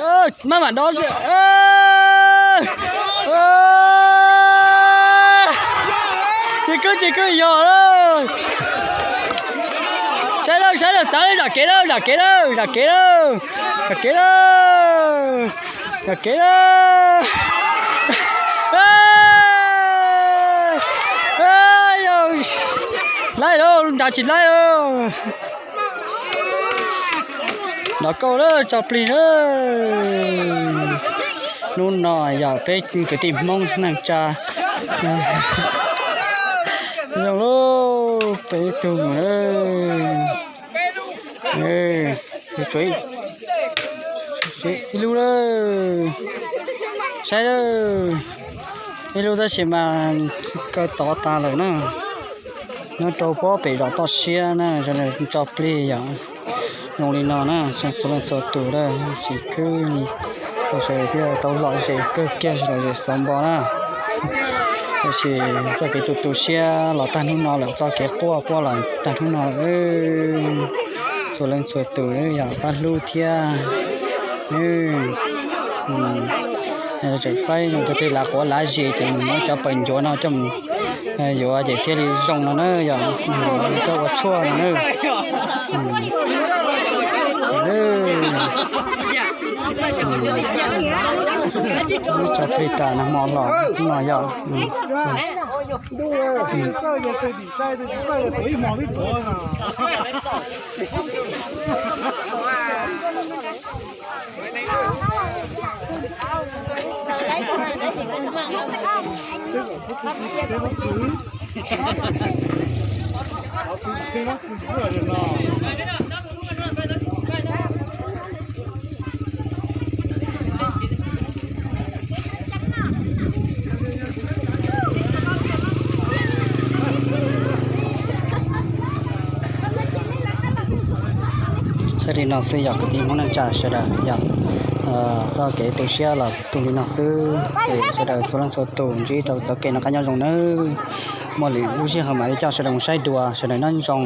Maj mam dob, ces kawg ces kawg yog lawm. Saib lawm, saib lawm, txav lawm, zam kev lawm, zam kev lawm, zam kev lawm, zam kev lawm, zam kev lawm. Laib lauj, nrad tsis laib lauj. Nrov kauj lawm, tso plig na. Hnub no yog peb kwv tij Hmoob neej tsa zoo lauj, peb tug mus na. Ib lub lawm, saib lawm, ib lub tab sis mas kaw tod tas lawm na. Nyob rau pob pem zos toj siab na, sawv daws tso plig yom. Zoo li no na, txhua leej txhua tus lawm, tsis khwb li, sawv daws thiaj tau lom zem kawg kiag, lom zem xov npo na. Tab sis txoj kev tu tu siab los tag hnub no lawm, txoj kev quaj quaj los tag hnub no lawm. Txhua leej txhua tus yog pab hlub thiab. Tseem faib tug twg lav quav lav zis ces muab cov pawg ncuav no coj mus yuav ces thiaj li zoo no na, yog coj ua tshuaj no na. Tso plig tas nag hmo los no yog. Txij li no xwb yog kwv tij Hmoob neej tsa sawv daws yog txoj kev tu siab los tu li no xwb, es sawv daws txhua leej txhua tus ntsib rau txoj kev noj qab nyob zoo nawb. Muaj lwm lub sij hawm mam li coj sawv daws mus saib dua, sawv daws nyob zoo.